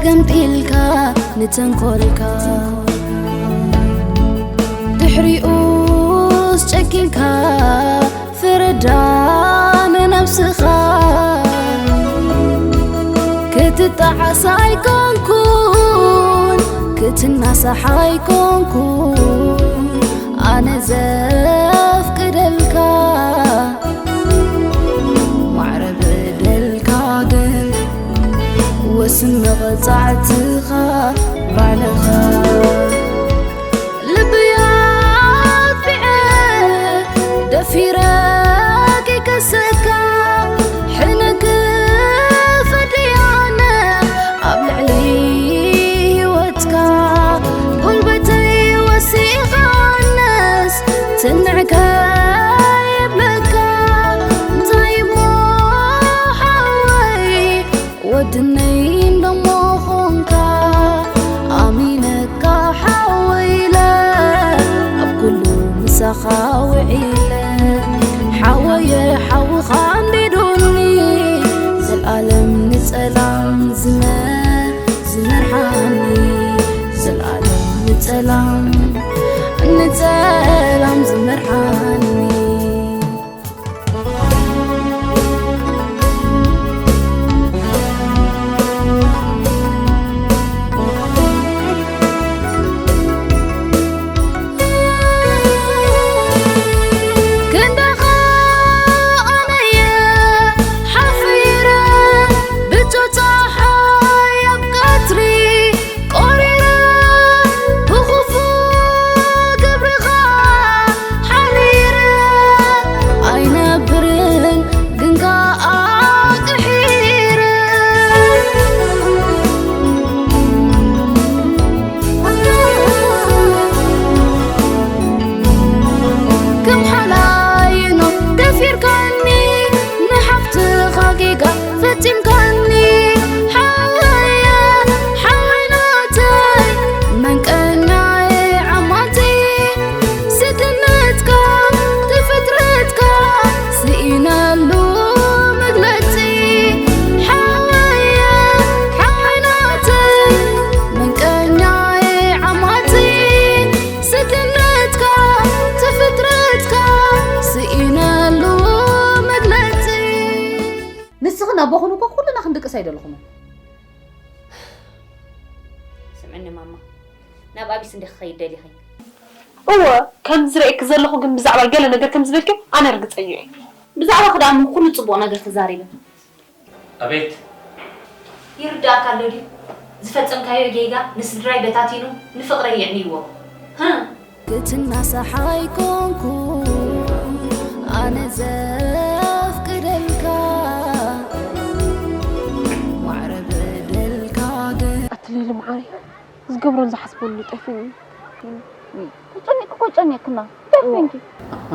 ገምጢልካ ንተንኮልካ ድሕሪኡስ ጨኪንካ ፍረዳ ንነብስኻ ክትጣዓስ ኣይኮንኩን ክትናሳሕ ኣይኮንኩን ኣነ ዘፍቅደልካ ማዕረ በደልካ ግን ወስን መቐጻዕትኻ ባዕልኻ ልብይ ኣጥቢዐ ደፊረ ከይከሰካ ሕነ ክፈድያነ ኣብ ልዕሊ ህይወትካ ጉልበተይ ወሲኻነስ ትንዕከ የብለካ እንታይ እሞ ሓወይ ወድነይ እንደሞ ኾንካ ኣሚነካ ሓወይ ኢለ ኣብ ኩሉ ምሳኻ ውዒለ ሓወየ ሓውኻ ኣንዲዱኒ ዘልኣለም ንጸላም ዝመ ዝመርሓኒ ዘልኣለም ንጸላም ንጸላም ዝመርሓኒ ክንዳኻ ኣነየ ሓፊረ ብቶ ጸሓይ ኣብ ቀትሪ ቆሪረ ብኽፉእ ግብርኻ ሓሪረ ኣይነብርን ግን ከኣ ቅሒረ ከም ሓላይኖ ደፊርካኒ ንሓፍትኻ ጌጋ ፈጺምካኒ ሓወየ ሓወይ ናተይ መንቀኛየ ዓማተይ ስድነትካ ትፍጥረትካ ስኢነሉ መግለጺ ሓወየ ሓወይ ናተይ መንቀኛየ ዓማተይ ስድነትካ ትፍጥረትካ ስኢነሉ መግለጺ ንስኽን ኣቦኽን እኮ ኩልና ክንድቅስ ኣይደለኹምን። ስምዕኒ ማማ፣ ናብ ኣቢስ እንዲኺ ክኸይድ ደሊኺ? እወ፣ ከምዚ ዝርእየኪ ዘለኹ ግን ብዛዕባ ገለ ነገር ከም ዝበልኪ ኣነ ርግጸኛ እየ። ብዛዕባኺ ደኣ እሞ ኩሉ ጽቡቕ ነገር ተዛሪበ። ኣቤት። ይርድኣካ ኣሎ ድዩ? ዝፈጸምካዮ ጌጋ ንስድራይ በታቲኑ ንፍቕረይ የዕንይዎ። ሃ! ክትናሳሕ ኣይኮንኩን ኣነ ዘፍቅደልካ ማዕረ በደልካ ግን ኣትሊሊ መዓረይ ዝገብሮን ዝሓስበሉ ጠፊኡኒ። ተጨኒቅኩ እኮ ጨኒቅክና እንታይ ኮንኪ?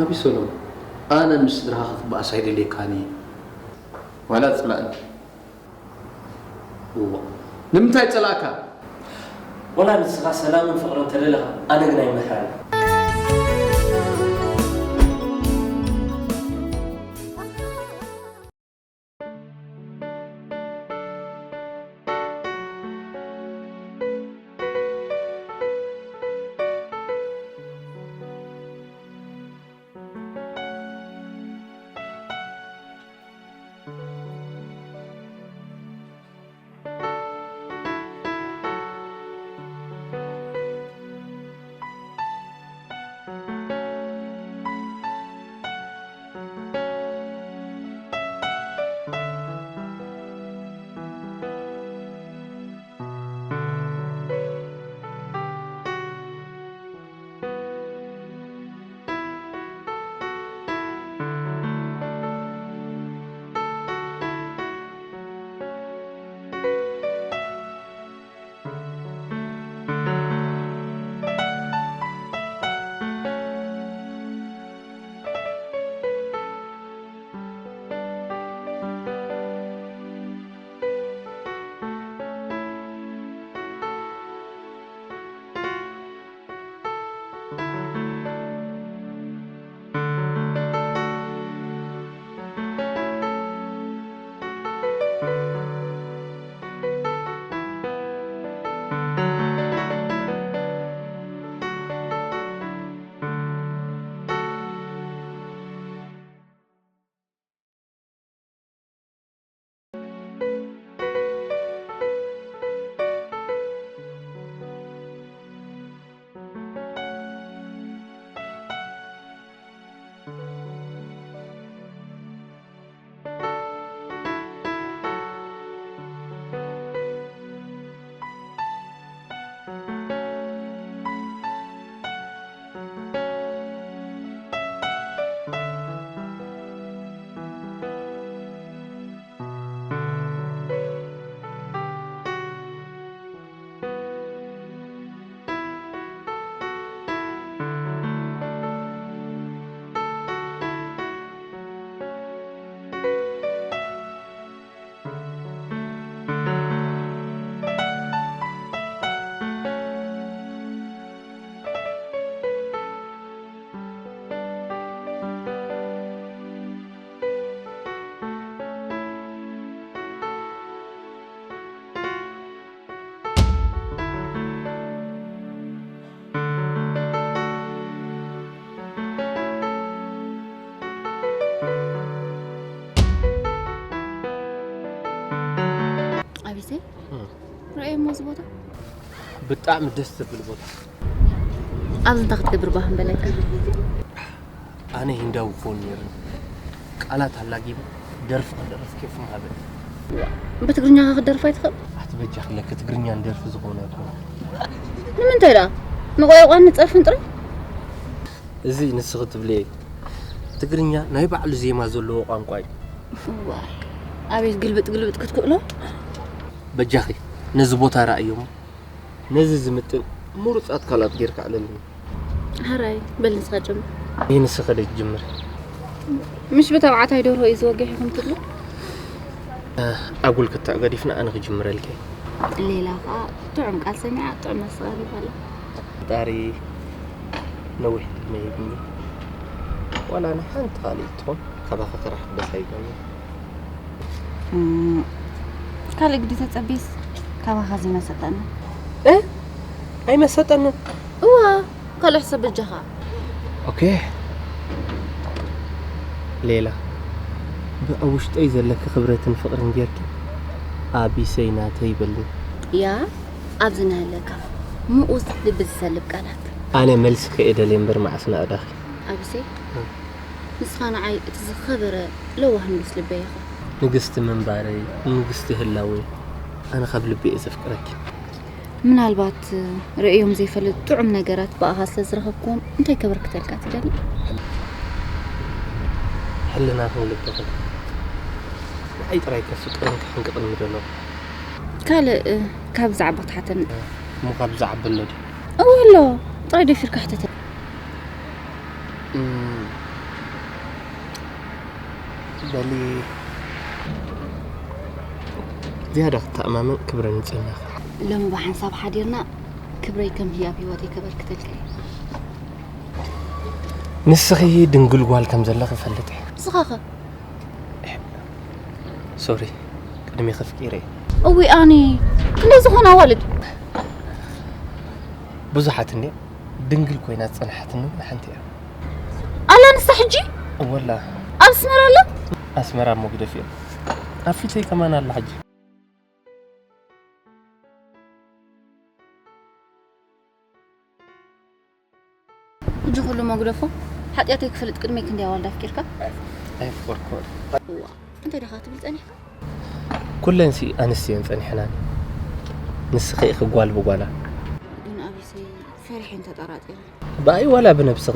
ኣቢሰሎም ኣነ ምስ ስድራኻ ክትበኣስ ኣይደልየካን እየ። ዋላ ጽላእኒ። እዋ ንምንታይ ጸላእካ? ወላ ንስኻ ሰላምን ፍቕርን ተደለኻ ኣነ ግን ኣይመርሓን። ኣቢሰይ፣ ርአየሞ እዚ ቦታ። ብጣዕሚ ደስ ዘብል ቦታ። ኣብዚ እንታይ ክትገብር ባህ ምበለካ? ኣነ ሂንዳዊ ክኸውን ነይሩኒ። ቃላት ኣላጊቡ ደርፊ ክደርፍ ኬፍ ምሃበኒ። ብትግርኛ ኸ ክትደርፍ ኣይትኽእል? ኣቲ በጃኺ ለኪ ትግርኛን ደርፊ ዝኾነ ኣይኮነን። ንምንታይ ደኣ? ንቆይቋን ንጸርፍን ጥራይ? እዚ ንስኺ ትብልዮ እዩ። ትግርኛ ናይ ባዕሉ ዜማ ዘለዎ ቋንቋ እዩ። እዋይ፣ ኣቤት ግልብጥ ግልብጥ ክትክእሎ። በጃኺ ነዚ ቦታ ረኣዮም። ነዚ ዝምጥን ምሩጻት ካልኣት ጌርካ ኣዕለልኒ። ሕራይ፣ በል ንስኻ ጀምር። ይህ ንስኺ ዶ ትጅምር? ምሽ ብተባዕታይ ደርሆ እዩ ዝወግሕ ኢኹም ትብሉ? እ፣ ኣጉል ክትዕ ገዲፍና ኣነ ክጅምረልኪ። ሌላ ኸኣ ጥዑም ቃል ሰሚዓ ጥዑም መስቓ ይባላ። ፈጣሪ ነዊሕ ዕድመ ይህብኒ። ዋላ ናይ ሓንቲ ካልእ ትኾን ካባኻ ክራሕ ደስ ኣይብለኒ። እም፣ ካልእ ግዲ ተጸቢስ ካባኻ ዘይመሰጠኒ። እ? ኣይመሰጠንን። እዋ፣ ካልእ ሕሰብ በጃኻ። ኦኬ። ሌላ፣ ብ-፣ ኣብ ውሽጠይ ዘለኪ ክብረትን ፍቕርን ጌርኪ፣ ኣቢሰይ ናተይ በልኒ። ያ፣ ኣብዚ ናሃለካ ምኡዝ ልቢ ዝሰልብ ቃላት። ኣነ መልስኺ እየ ደልየ እምበር መዓስ ናእዳኺ። ኣቢሰይ፣ እ። ንስኻ ንዓይ እቲ ዝኸበረ ለዋህ ንጉስ ልበይ ኢኻ። ንግስቲ ምንባረይ፣ ንግስቲ ህላወይ፣ ኣነ ካብ ልቢ እየ ዘፍቅረኪ። ምናልባት ርእዮም ዘይፈልጥ ጥዑም ነገራት ብኣኻ ስለ ዝረኸብክዎም እንታይ ከበርክተልካ ትደሊ? ሕልናኽን ልብኽን ንዓይ ጥራይ ከፍቅርን ክሕንቅቕን ምደለኹ። ካልእ፣ እ፣ ካብ ብዛዕባ ትሓተኒ። እሞ ካብ ብዛዕባ ኣሎ ድዩ? እወ ኣሎ፣ ጥራይ ደፊርካ ሕተተኒ። እም፣ በሊ ዝያዳ ክትተኣማመን ክብረ ንጽህናኻ። ሎሚ ብሓንሳብ ሓዲርና ክብረይ ከም ህያብ ህይወተይ ከበርክተልካ እየ። ንስኺ ድንግል ጓል ከም ዘለኺ እፈልጥ እየ። ንስኻኸ? ሶሪ፣ ቅድሜኺ ኣፍቂረ እየ። እዊ ኣነ ክንደይ ዝኾነ ኣዋልድ? ብዙሓት እንድየ፣ ድንግል ኮይና ዝጸንሓትኒ ግን ሓንቲ እያ። ኣላ ንሳ ሕጂ? እወላ። ኣብ ኣስመራ ኣላ? ኣስመራ እሞ ግደፍዮ። ኣብ ፊተይ ከማን ኣላ ሕጂ። ሕጂ ኩሉ መጉደፎ ሓጢኣተይ ክፈልጥ ቅድመይ ክንደይ ኣዋልድ ኣፍቂርካ? ኣይፍቀርኩን። እዋ፣ እንታይ ዲኻ ክትብል ጸኒሕካ? ኩለንሲ ኣንስትዮ እየን ጸኒሐናኒ። ንስኺ ኢኺ ጓል ብጓላ። ግን ኣቢሰይ ፈሪሐን ተጠራጢረ። ብኣይ ዋላ ብነብስኺ?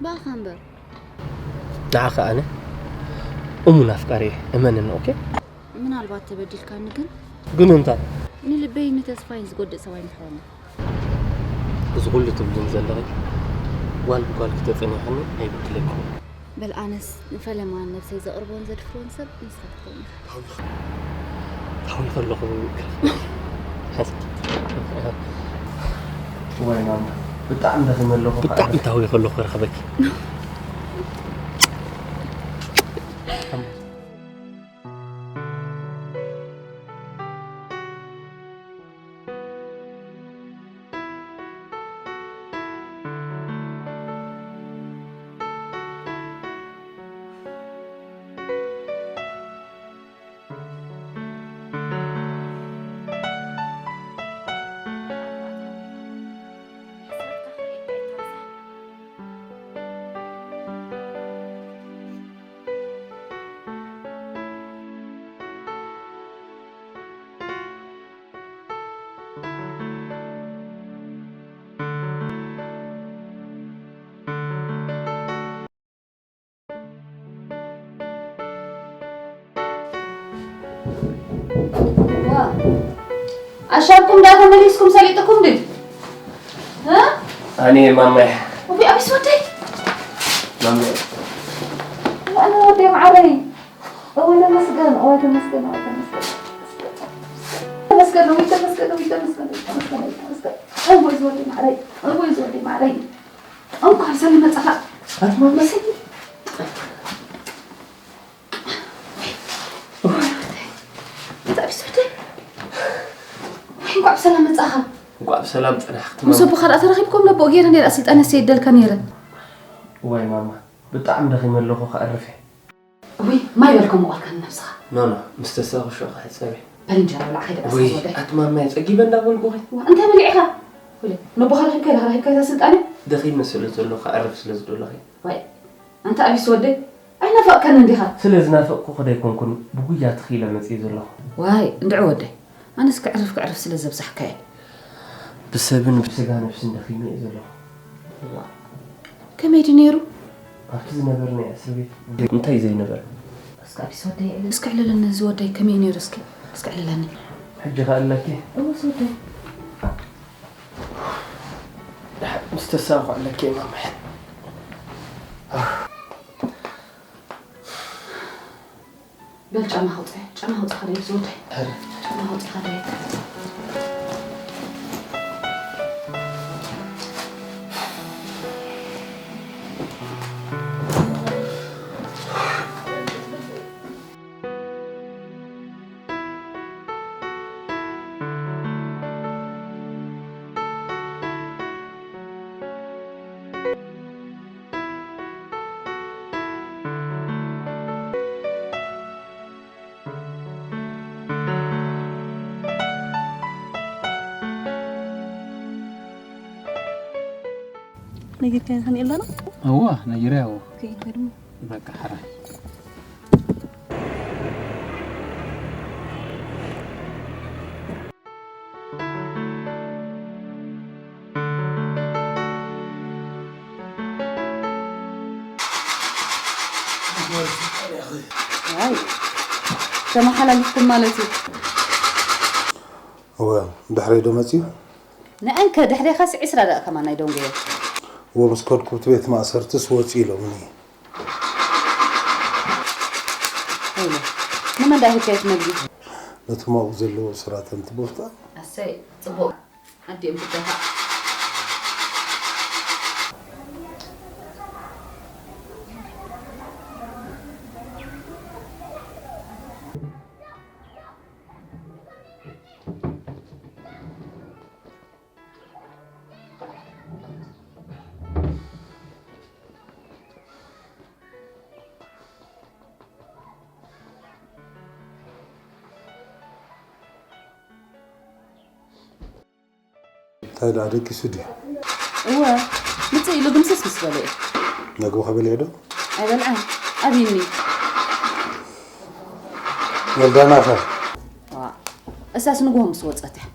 ብኣኻ እምበር። ንዓኻ ኣነ እሙን ኣፍቃሪ እየ፣ እመንኒ፣ ኦኬ? ምናልባት ተበዲልካኒ ግን። ግን እንታይ? ንልበይ ንተስፋይን ዝጎድእ ሰብ ኣይምሕረኒ። እዚ ኩሉ ትብልን ዘለኺ ጓል ብጓል ክተጸኒሓኒ ኣይበድለኪ። በል ኣነስ ንፈለማን ነብሰይ ዘቕርቦን ዘድፍሮን ሰብ ንስኻ ትኸውን ኢኻ። ታዊ ከለኹ። ወይ ማማ፣ ብጣዕሚ ደኺመ ኣለኹ። ብጣዕሚ ታዊ ከለኹ ክረኽበኪ። ኣሻብኩም ዳ ተመሊስኩም ሰሊጥኩም ድዩ? እ? ኣነ ማማይ። እቢ ኣቢስ ወደይ። ማማይ። ኣነ ወደይ ማዓረይ። እወ ተመስገን፣ እወ ተመስገን፣ እወ ተመስገን። ተመስገን፣ እወ ተመስገን፣ እወ ተመስገን፣ እወ ተመስገን፣ እወ ተመስገን። እወ ዝወደይ ማዓረይ፣ እወ ዝወደይ ማዓረይ። እንኳን ሰላም መጻኻ። ኣቲ ማማይ። እንታይ ቢስ ወደይ? ወይ እንኳዕ ብሰላም መጻኻ። እንኳዕ ብሰላም ጸናሕክቲ ምስ ማማ። ኣቦኻ ደኣ ተራኺብኩም ነቦ ገይረ ነይረ ስልጣን የሰይደልካ ነይረ። እዋይ ማማ፣ ብጣዕሚ ደኺመ ኣለኹ፣ ክኣርፍ እየ። ወይ ማይ በልከም ምቋልካ ንነብስኻ። ኖ፣ ኖ፣ ምስ ተሳኹ ሸቕ ሕጸብ እየ። በል እንጀራ ብላዕ፣ ከይደ ወይ፣ ቀስቀስ ወደይ። ኣቲ ማማይ፣ ጸጊበ እንዳበልኩኺ። ዋ፣ እንታይ በሊዕኻ? ወለ፣ ነቦኻ ረኺብካ ኢኻ፣ ረኺብካ እዛ ስልጣን እያ? ደኺመ ስለ ዘለኹ፣ ክኣርፍ ስለ ዝደለኹ እየ። ዋይ፣ ኣንታ ኣቢስ ወደይ፣ ኣይናፈቕካን እንዲኻ? ስለ ዝናፈቕኩኺ ደይኮንኩን ብጉያ ተኺለ መጺኤ ዘለኹ። ዋይ፣ እንድዒ ወደይ፣ ኣነስ ክዕርፍ ክዕርፍ ስለ ዘብዛሕካየ። ብሰብን ብስጋ ነፍስን ደኺመ እየ ዘለኹ። ዋ፣ ከመይ ድዩ ነይሩ? ኣብቲ ዝነበርናዮ እስር ቤት እንታይ ዘይነበረ? እስከ ኣቢስ ወደይ፣ እስከ ዕልለኒ እዚ ወደይ ከመይ ነይሩ እስኪ? እስከ ዕልለኒ። ሕጂ ኸኣ ኣለኪ? እወ፣ እዚ ወደይ። ምስ ተሳእኹ ኣለኪ ማማይ። በል ጫማ ኣውፅእ፣ ጫማ ኣውፅእ፣ ኻደይ ዝወደይ። ጫማ ኣውፅእ፣ ኻደይ። ነጊርካዮ ከመይ ኣለና? እዋ፣ ነጊረያ፣ እዋ። ኦኬ፣ እንታይ ድማ? በቃ፣ ሕራይ። ኣይ፣ ተመሓላሊፍኩም ማለት እዩ። እወ፣ ድሕረይ ዶ መጺኡ? ንኣንከ ድሕሬኻስ ዒስራ ደቂቕ ከማን ኣይደንጎዮ። እወ፣ ምስ ከድኩ እቲ ቤት ማእሰርትስ ወጺኡ ኢሎምኒ። ኣይለ፣ ንመን ደኣ ሂብካዮ እቲ መግቢ? ነቶም ኣብኡ ዘለዉ ሰራተንቲ ቦፍታ። ኣሰይ፣ ጽቡቕ። ኣዲኦም ክደፋ። እንታይ ደኣ ደቂሱ ድዩ? እወ፣ ምጽእ ኢሉ ድምስስ ምስ በለ እዩ። መግቢ ከበልዮ ዶ? ኣይበልዐን። ኣብይኒ። ወልዳና ኸ? ዋ፣ እሳስ ንግሆ ምስ ወጸት እያ።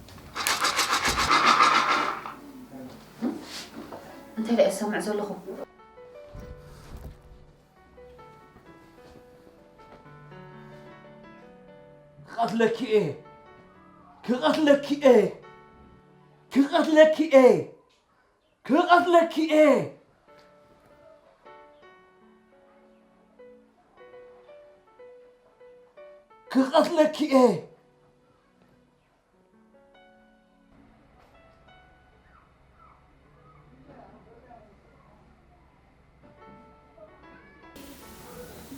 እንታይ ደኣ እሰምዕ ዘለኹ? ክቐትለኪ እየ። ክቐትለኪ እየ። ክቐትለኪ እየ። ክቐትለኪ እየ። ክቐትለኪ እየ።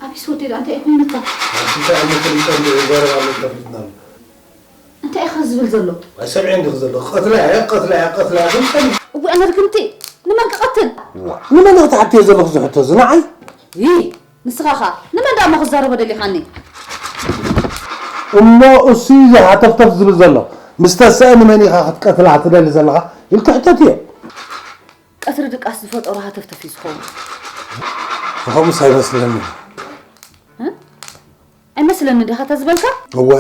ኣቢስ ወደይ ደኣ እንታይ እዩ ኮይኑካ? ኣቢታ እሞ ክልተ እንድዒ ይዛረብ ኣሎ፣ ከፊትና ኣሎ። እንታይ ኢኻ ዝብል ዘሎ? ኣይሰምዕን ዲኺ ዘሎ? ቀትላ እያ፣ ቀትላ እያ፣ ቀትላ እያ፣ ግን ከመይ? እወ፣ ኣነ ርግምቲ፣ ንመን ክቐትል? ንመን ኢኺ ትሓትዮ ዘለኺ እዚ ሕቶ እዚ? ንዓይ? ይይ! ንስኻ ኸኣ ንመን ደኣ እሞ ክዛረቦ ደሊኻኒ? እሞ እሱ እዩ እዚ ሃተፍተፍ ዝብል ዘሎ። ምስ ተስአ ንመን ኢኻ ክትቀትላ ትደሊ ዘለኻ ኢልኪ ሕተትዮ። ቀትሪ ድቃስ ዝፈጠሮ ሃተፍተፍ እዩ ዝኸውን። ንኸምኡስ ኣይመስለኒ። እ? ኣይመስለኒ ዲኻ እታ ዝበልካ? እወ።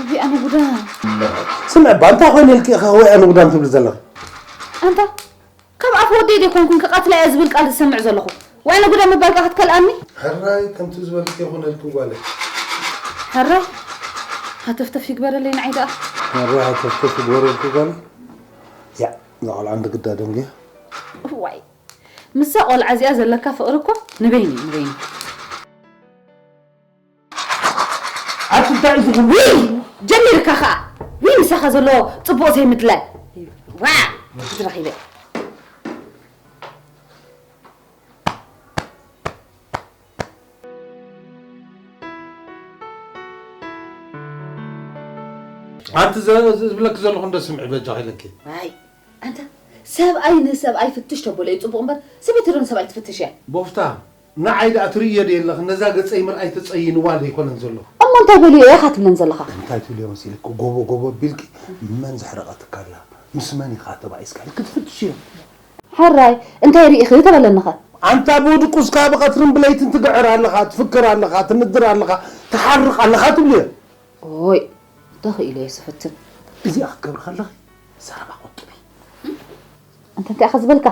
ወይ ኣነ ጉዳ። ስምዒ እባ፣ እንታይ ኮይነ ኢልኪ ኢኻ ወይ ኣነ ጉዳም ትብሊ ዘለኺ? ኣንታ ካብ ኣፍ ወደይ ደይኮንኩን ክቐትላ እየ ዝብል ቃል ዝሰምዕ ዘለኹ። ዋይ ነጉዳ ምባልካ ክትከልኣኒ? ሕራይ ከምቲ ዝበልኪ ይኹነልኪ ጓለይ። ሕራይ? ሃተፍተፍ ይግበረለይ ንዓይ ደኣ። መራ ሃተፍተፍ ይግበረልኪ ጓል። ያ፣ እዛ ቆልዓ እንድግዳ ደንጉያ። ዋይ፣ ምስዛ ቆልዓ እዚኣ ዘለካ ፍቕሪ እኮ ንበይኒ፣ ንበይኒ። ኣቲ እንታይ እዩ ዝኹን? ውይ፣ ጀሚርካ ኸኣ። ውይ፣ ምሳኻ ዘሎ ጽቡቕ ዘይምድላይ። ዋ፣ ዝረኺበ። ኣንቲ ዘ-፣ ዝብለኪ ዘለኹ እንደ ስምዒ በጃኺ ኢለኪ። ኣይ፣ ኣንታ ሰብኣይ ንሰብኣይ ፍትሽ ተበሎ እዩ ጽቡቕ እምበር፣ ሰበይቲ ዶ ንሰብኣይ ትፍትሽ እያ? ቦፍታ፣ ንዓይ ደኣ ትርእዮ ዶ የለኽን? ነዛ ገጸይ ምርኣይ ተጸይንዋ ዶ ኣይኮነን ዘሎ? እሞ እንታይ በልዮ ኢኻ ትብለን ዘለኻ? እንታይ ትብልዮ መሲልኪ? ጎቦ ጎቦ ኣቢልኪ መን ዘሕረቐትካ ኣላ? ምስ መን ኢኻ ተባኢስካ ኢልኪ ትፍትሽዮ? ሕራይ፣ እንታይ ርኢኺ ተበለንኸ? ኣንታ ብውድቁስ ካብ ቀትርን ብለይትን ትግዕር ኣለኻ፣ ትፍክር ኣለኻ፣ ትንድር ኣለኻ፣ ትሓርቕ ኣለኻ ትብልዮ። ኦይ፣ ተኽኢለ እየ ዝፍትን። እዚኣ ክትገብሪ ከለኺ ዘረባ ቆጥቢ። እንተ እንታይ ኢኻ ዝበልካ?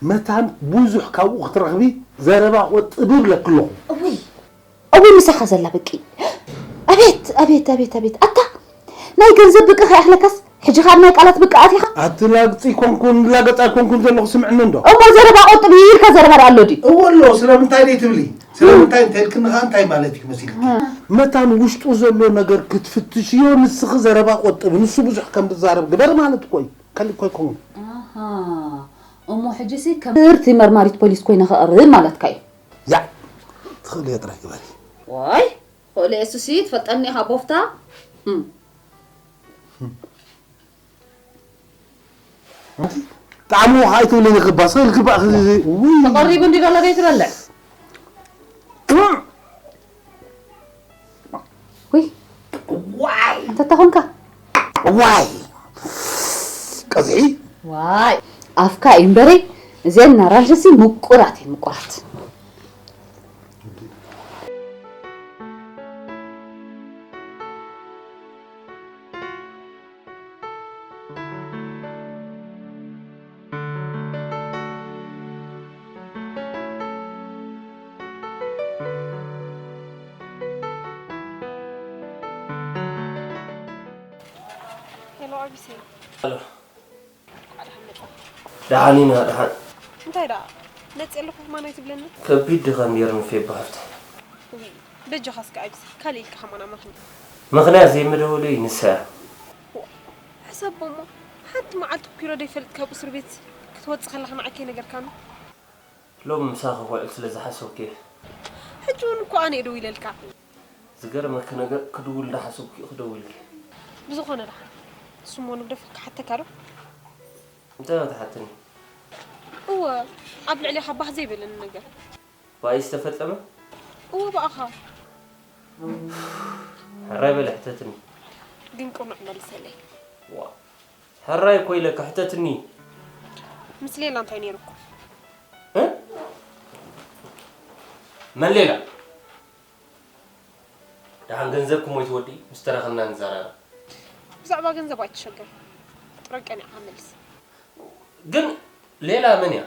መታን ብዙሕ ካብኡ ክትረኽቢ ዘረባ ቆጥቢ እብለኪ ኣለኹ። እውይ፣ እውይ፣ ምሳኻ ዘላ ብቂ። ኣቤት፣ ኣቤት፣ ኣቤት፣ ኣቤት። ኣታ ናይ ገንዘብ ብቂ ከይኣኽለካስ፣ ሕጂ ኸኣ ናይ ቃላት ብቂ ኣቲኻ? ኣቲ ላግጺ ኮንኩን፣ ላገጻ ኮንኩን ዘለኹ ስምዕኒ እንዶ? እሞ ዘረባ ቆጥቢ ኢልካ ዘረባ ደኣ ኣሎ ድዩ? እወ ኣሎ፣ ስለምንታይ ደይ ትብሊ? ስለምንታይ እንተ ኢልክኒ ኸኣ እንታይ ማለት እዩ መሲልኪ? መታን ውሽጡ ዘሎ ነገር ክትፍትሽዮ ንስኺ ዘረባ ቆጥቢ፣ ንሱ ብዙሕ ከም ዝዛረብ ግበር ማለት እኮ እዩ። ካልእ እኮ ኣይኮኑን። ኣሃ፣ እሞ ሕጂሲ ከም ትምህርቲ መርማሪት ፖሊስ ኮይነ ክቕርብ ማለትካ እዩ? ያ፣ ትኽእልዮ ጥራይ ግበሪ። ዋይ፣ ክእለ እሱሲ ትፈልጠኒ ኢኻ ቦፍታ። እም። ጣዕሙ ከኣ ኣይትብልኒ ክባ፣ ስቕ ኢልኪ ባእ ክዚ፣ ውይ። ተቐሪቡ እንዲ ዶሎ ዘይትበልዕ? እም። ውይ። ዋይ። እንተ ተኾንካ? ዋይ። ቀዝሒ? ዋይ። ኣፍካ እዩ እምበረይ፣ እዘን ናራንሽሲ ምቁራት እየን፣ ምቁራት። ሄሎ፣ ኣቢሰይ። ሄሎ። እንኳዕ ደሓን መጻ። ደሓን ኢና፣ ደሓን። እንታይ ደኣ? መጽእ ኣለኹ ከማን ኣይትብለኒ? ከቢድ ድኻም ነይሩኒ ፌባ ሓፍተይ። ውይ፣ በጃኻ እስከ ኣቢሰይ፣ ካልእ ኢልካ ከማን ኣማኽኒ። ምኽንያት ዘይምደውለይ ንሳ እያ። ዋ፣ ሕሰቦ እሞ፣ ሓንቲ መዓልቲ ኩኪሮ ደይፈልጥ ካብ እስር ቤት ክትወጽእ ከለኻ ንዓይ ከይነገርካኒ? ሎሚ ምሳኺ ክውዕል ስለ ዝሓሰብኩ እየ። ሕጂ እውን እኮ ኣነ እየ ደዊለልካ። ዝገርመኪ ነገር ክድውል እንዳሓሰብኩ እዩ ክደውልኪ። ብዝኾነ ደሓን፣ እሱ እሞ ንግደፎ ክሓተካ ዶ? እንታይ ኢኻ ትሓተኒ? እወ፣ ኣብ ልዕሌኻ ባህ ዘይበለኒ ነገር። ብኣይ ዝተፈጸመ? እወ፣ ብኣኻ። ሕራይ በሊ ሕተትኒ። ግን ቅኑዕ መልሰለይ። ዋ፣ ሕራይ እኮ ኢለኪ፣ ሕተትኒ። ምስ ሌላ እንታይ ነይሩኩም? እ? መን ሌላ? ደሓን ገንዘብኩም ወይ ትወዲ፣ ምስ ተረኸብና ንዘራረብ። ብዛዕባ ገንዘብ ኣይትሸገር። ጥረ ቀኒዕካ መልስ። ግን ሌላ መን እያ?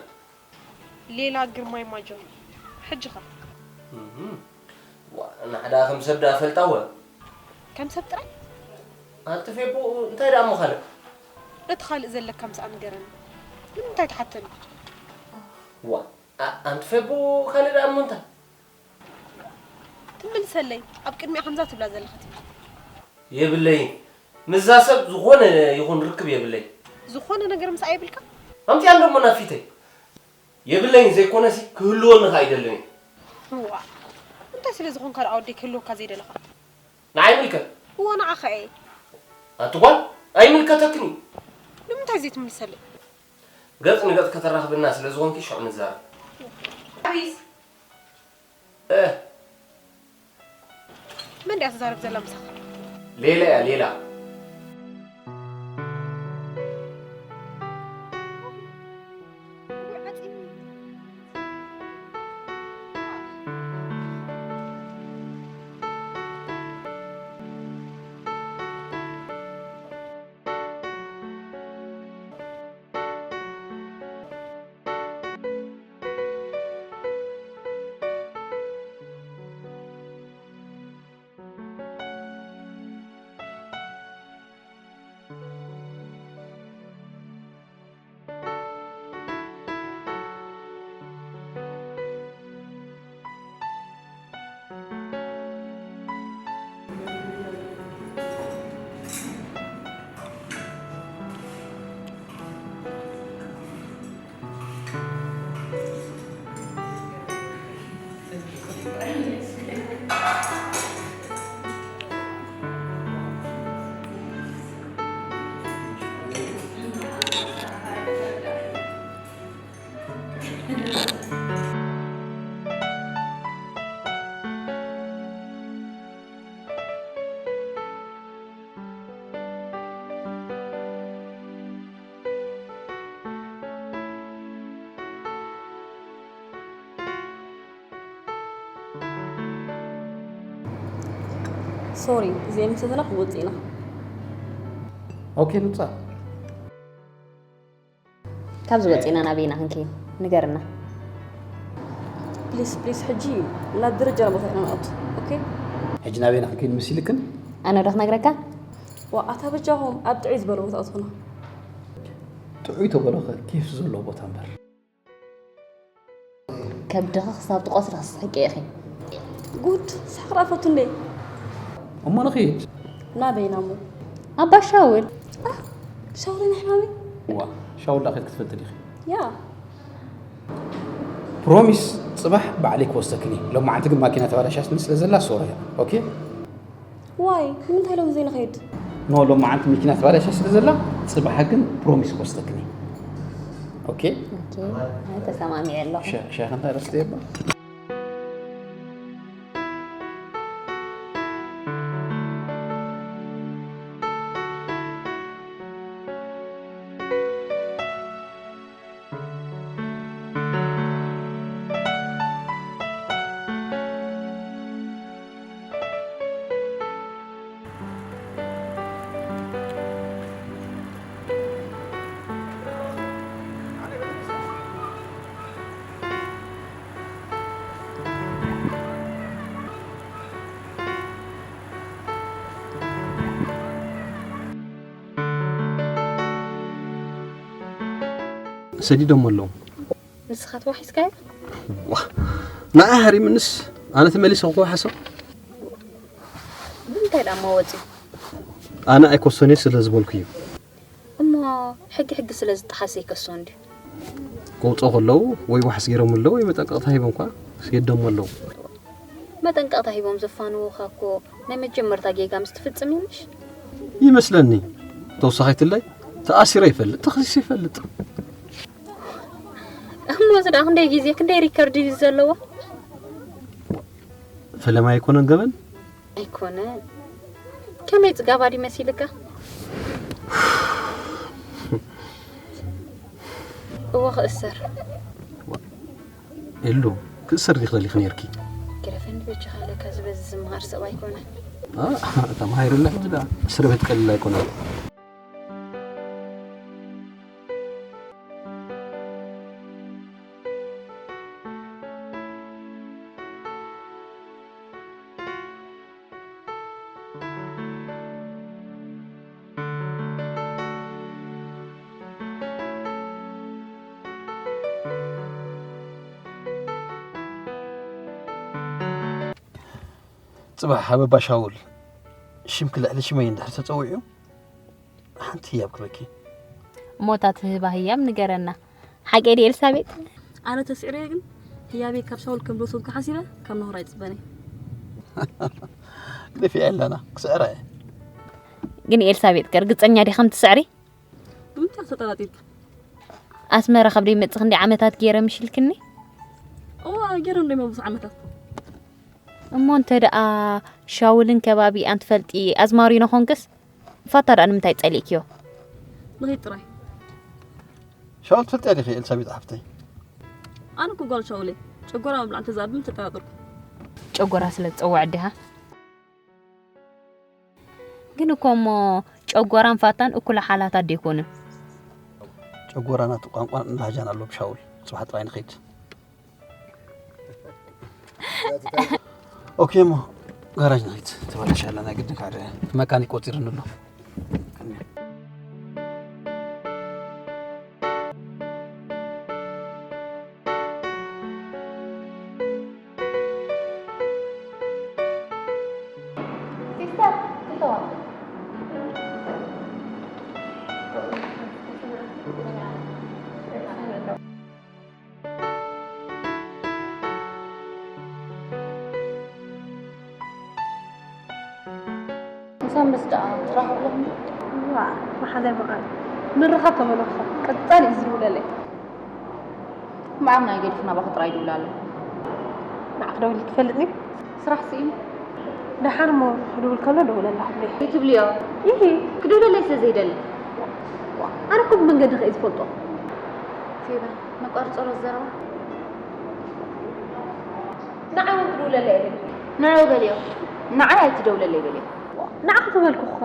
ሌላ ግርማይ ማጆ። ሕጂ ኸ? እም። ዋ፣ ናሕዳ ከም ሰብ ደኣ ፈልጣ ወ? ከም ሰብ ጥራይ? ኣንቲ ፌቦ፣ እንታይ ደኣ እሞ ካልእ? እቲ ካልእ ዘለካ ምስኣ ንገረኒ። ንምንታይ ትሓተኒ? ዋ፣ ኣ-፣ ኣንቲ ፌቦ፣ ካልእ ደኣ እሞ እንታይ? ትምልሰለይ፣ ኣብ ቅድሚኣ ከምዛ ትብላ ዘለኻ ትብል። የብለይን። ምስዛ ሰብ ዝኾነ ይኹን ርክብ የብለይን። ዝኾነ ነገር ምስኣ የብልካ? ኣምፅያ እንዶ እሞ ናብ ፊተይ። የብለይን ዘይኮነሲ ክህልወኒ ኸኣ ኣይደልን እየ። እዋ፣ እንታይ ስለ ዝኾንካ ደኣ ወደይ ክህልወካ ዘይደለኻ? ንዓይ ይምልከት። እወ፣ ንዓኻ እየ። ኣቲ ጓል፣ ኣይምልከተክን እዩ። ንምንታይ ዘይትምልሰለይ? ገጽ ንገጽ ከተራኽብና ስለ ዝኾንኪ ሽዑ ንዛረብ። ኣቢስ። እ። መን ድያ ትዛረብ ዘላ ምሳኻ? ሌላ እያ፣ ሌላ። ሶሪ፣ ዘይምሰተና ክንወፅእ ኢና። ኦኬ፣ ንውፃእ። ካብዚ ወፂና ናበይና ክንከይድ ንገርና። ፕሊስ ፕሊስ፣ ሕጂ ናብ ደረጃ ቦታ ኢና ንኣቱ። ኦኬ። ሕጂ ናበይና ክንከይድ መሲልክን? ኣነ ዶ ክነግረካ? ዋ ኣታ በጃኹም ኣብ ጥዑይ ዝበለ ቦታ ኣትኹና። ጥዑይ ተበሎ ከ ኬፍ ዘለዎ ቦታ እምበር። ከብድኺ ክሳብ ትቆስሪ ክትስሕቂ ኢኺ። ጉድ፣ ስሕቕ ዳኣ ፈቱ እንዴ። እሞ ንኺድ። ናበይና እሞ? ኣባ ሻውል። ሻውል ናይ ሕማመይ? ዋ ሻውል ዳኣ ከይድ ክትፈልጢ ዲኺ? ያ። ፕሮሚስ ጽባሕ ባዕለይ ክወስደክኒ። ሎማዓንቲ ግን ማኪና ተባላሻስኒ ስለ ዘላ ሶሪ እያ። ኦኬ? ዋይ፣ ንምንታይ ሎም ዘይንኸይድ? ኖ ሎማዓንቲ መኪና ተባላሻ ስለ ዘላ ጽባሕ ግን ፕሮሚስ ክወስደክኒ። ኦኬ? ኦኬ፣ ተሰማሚዐ ኣለኹ። ሻ- ሻይ ከንታ ረስተ ይባ። ሰዲዶሞ ኣለዉ። ንስኻ ተዋሒስካዮ? ዋ፣ ንዓ ሃሪምንስ ኣነ ተመሊሰ ክወሓሶ? ብምንታይ ደኣ እሞ ወፂኡ? ኣነ ኣይኮሶን እየ ስለ ዝበልኩ እዩ። እሞ ሕጊ ሕጊ ስለ ዝጠሓሰ ይከሶ እንድዩ። ከውፅኦ ከለዉ ወይ ዋሕስ ገይሮም ኣለዉ ወይ መጠንቀቕታ ሂቦም እኳ ሰዲዶሞ ኣለዉ። መጠንቀቕታ ሂቦም ዘፋንዉኻ እኮ ናይ መጀመርታ ጌጋ ምስ ትፍፅም እዩ ምሽ? ይመስለኒ። ተወሳኺትለይ ተኣሲረ ይፈልጥ፣ ተኸሲሰ ይፈልጥ። እሞ እዚ ደኣ ክንደይ ግዜ ክንደይ ሪከርድ እዩ ዘለዎ? ፈለማ ኣይኮነን ገበን? ኣይኮነን። ከመይ ፅጋባ ድዩ መሲልካ? እወ ክእሰር። የሉ ክእሰር ዲኺ ደሊኺ ነይርኪ? ግረፈኒ በጃኻ፣ ለካ ዝበዚ ዝምሃር ሰብ ኣይኮነን። አ፣ ተማሂርላ ሕጂ ደኣ እስር ቤት ቀሊል ኣይኮነን። ጽባሕ ኣብ ኣባ ሻውል ሽምኪ ልዕሊ ሽመይ እንድሕር ተጸዊዑ ሓንቲ ህያብ ክበኪ። እሞ እታ ትህባ ህያብ ንገረና። ሓቂ ድዩ ኤልሳቤጥ? ኣነ ተስዒረዮ ግን ህያበይ ካብ ሻውል ከም ዝወሰድኩ ሓሲበ ካብ ናሆር ኣይጽበን እየ። ግደፊ ኣለና ክስዕራ እየ። ግን ኤልሳቤጥ ከ ርግጸኛ ዲኺ ከም ትስዕሪ? ብምንታይ ተጠራጢርካ? ኣስመራ ካብ ደይመጽእ ክንደይ ዓመታት ገይረ ምሽ ኢልክኒ? እዋ ገይረ እንዶ ይመብስ ዓመታት። እሞ እንተ ደኣ ሻውልን ከባቢኣን ትፈልጢ ኣዝማሪኖ ኾንክስ ፋታ ደኣ ንምንታይ ጸሊእክዮ? ንኺድ ጥራይ። ሻውል ትፈልጥያ ዲኺ ኤልሳቤጥ ሓፍተይ? ኣነ እኮ ጓል ሻውል እየ። ጨጎራ ምብላዕ እንተዝኣቢ ምተጠራጠርኩ። ጨጎራ ስለ ትጸውዕ ኣዴኻ? ግን እኮ እሞ ጨጎራን ፋታን እኩል ሓላታት ደይኮኑን። ጨጎራና እቲ ቋንቋን ላህጃን ኣሎ ብሻውል። ጽባሕ ጥራይ ንኺድ። ኦኬ እሞ ጋራጅ ንኺድ። ተበላሽያ ኣላ ናይ ግድን ካደ መካኒክ ቆጺርኒ ኣሎ። ምሳን ምስ ደኣ ትራኸብሎም? ዋ፣ ብሓደ መዓል ምርኻብ ተመለኽኻ ቀጻሊ እዩ ዝድውለለይ። መዓም ናይ ገዲፍ ናባኺ ጥራይ ይድውል ኣሎ። ንዓኺ ደዊሉ ትፈልጥ ድዩ? ስራሕ ስኢኑ። ደሓን እሞ ክድውል ከሎ ደውለላ ሃብለይ። ይትብልዮ። ይሂ። ክድውለለይ ስለ ዘይደሊ። ኣነ እኮ ብመንገዲ ከ ዝፈልጦ። ፌበን፣ ነቋርጾ ዶ ዘረባ? ንዓይ እውን ክድውለለይ ኣይደልን። ንዕኡ በልዮ። ንዓይ ኣይትደውለለይ በልዮ። ንዓኺ ተበልኩ እኮ።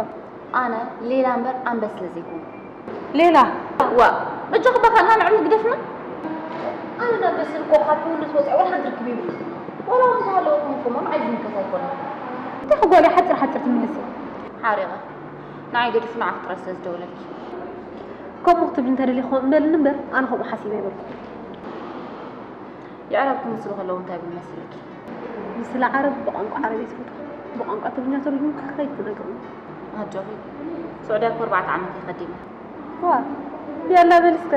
ኣነ ሌላ እምበር ኣንበስ ስለ ዘይኮንኩ። ሌላ? ዋ፣ በጃኺ ባኻ እና ንዕሉት ግደፍና። ኣነ ዳ ኣንበስ እኮ ካብ ክውንስ ወፂኣ ዋላ ሓንቲ ርክብ የብሉ። ዋላ እውን እንተሃለወ ኮንኩ እሞ ንዓይ ዝምልከት ኣይኮነን። እንታይ ጓል ሓፂር ሓፂር ትምልሲ? ሓሪቐ። ንዓይ ገዲፉ ንዓኺ ጥራይ ስለ ዝደወለልኪ። ከምኡ ክትብሊ እንተደሊኹ እምበልኒ እምበር ኣነ ከምኡ ሓሲበ ኣይበልኩ። የዕራብ ክምስሉ ከለዉ እንታይ ይብሉ መሲልኪ? ምስላ ዓረብ ብቋንቋ ዓረብ እየ ዝፈትዋ። ብቋንቋ ትግርኛ ተርጉምካ ከይትነግርኒ። ኣጆኺ፣ ስዑድያ እኮ ኣርባዕተ ዓመት እየ ከዲነ። ዋ፣ ያላ በል እስከ።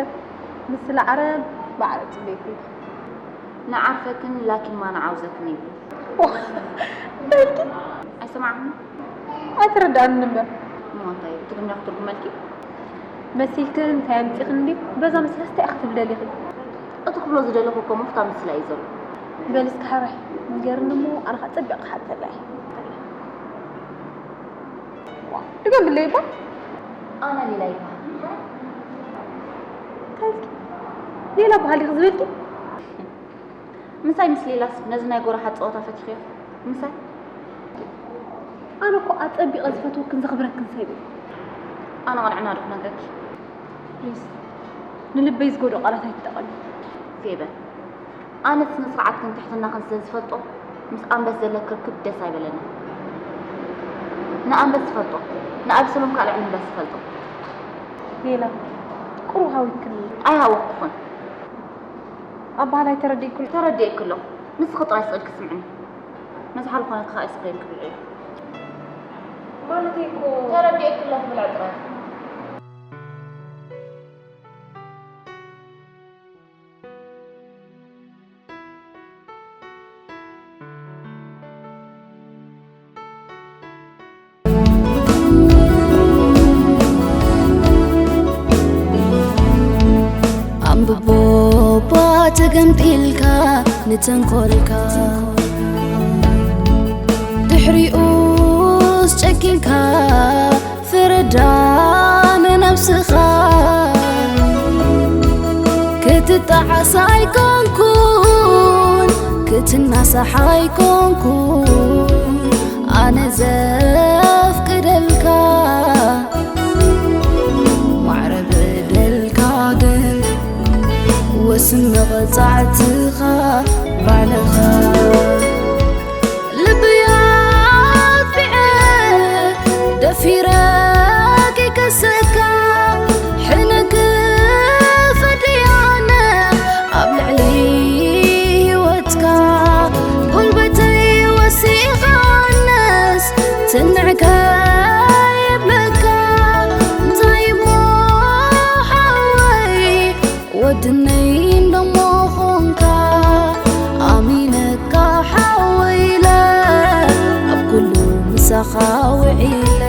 ምስላ ዓረብ ብዓረብ ጽበይኩ። ንዓርፈክን ላኪን ማ ንዓውዘክን ይብሉ። ዋ፣ በልኪ። ኣይሰማዕክን? ኣይተረድኣንን እምበር። እሞ እንታይ ትግርኛ ክትርጉመልኪ? መሲልክን እንታይ ኣምጺኽን እንድዩ? በዛ ምስላስ እንታይ ኢኺ ክትብሊ ደሊኺ? እቲ ክብሎ ዝደለኹ እኮ ምፍታ ምስላ እዩ ዘሎ። በል እስኪ ሓራይ ንገርኒ እሞ ኣነ ኸኣ ጸቢቕ ክሓተላ እየ። ዋ፣ ድገምለይ እባ። ኣነ ሌላ ይበሃል። እንታይ ኢልኪ? ሌላ በሃል ኢኺ ዝበልኪ? ምሳይ ምስ ሌላስ ነዚ ናይ ጎራሓት ጸወታ ፈቲኽዮ? ምሳይ? ኣነ እኮ ኣጸቢቐ ዝፈትወክን ዘኽብረክን ሰብ እየ። ኣነ ቅንዕና ዶ ክነግረኪ? ፕሊስ፣ ንልበይ ዝጎድኦ ቃላት ኣይትጠቐሚ። ፌበን፣ ኣነ ስነ ስርዓትክን ትሕትናኽን ስለ ዝፈልጦ ምስ ኣንበስ ዘለኪ ርክብ ደስ ኣይበለንን። ንኣንበስ ዝፈልጦ፣ ንኣብሰሎም ከዓ ልዕሊ ኣንበስ ዝፈልጦ። ሌላ፣ ቁሩብ ሃዊክኒ። ኣይሃወኩኹን። ኣበሃላይ ተረዲእኩ? ተረዲእኩ ኣለኹ። ንስኺ ጥራይ ስቕ ኢልኪ ስምዕኒ። መዝሓል ዝኾነኪ ከኣ ኣይስክሬም ክብልዕ እዩ። ማለተይ እኮ ተረዲእኩ ኣለኹ ብልዕ ጥራይ። ኣንብቦ እባ ተገምጢልካ ንተንኮልካ፣ ድሕሪኡስ ጨኪንካ ፍረዳ ንነብስኻ። ክትጠዓስ ኣይኮንኩን፣ ክትናሳሕ ኣይኮንኩን፣ ኣነ ዘፍቅደልካ። ማዕረ በደልካ ግን ወስን መቐጻዕትኻ ባዕልኻ። ልበይ ኣጥፊዐ ደፊረ ክከሰካ፣ ሕነ ክፈድያነ ኣብ ልዕሊ ህይወትካ። ጉልበተይ ወሲኻነስ ትንዕከ የብለካ። እንታይ እሞ ሓወይ ወድነይ እንደሞ ኾንካ፣ ኣሚነካ ሓወይ ኢለ ኣብ ኩሉ ምሳኻ ውዒለ።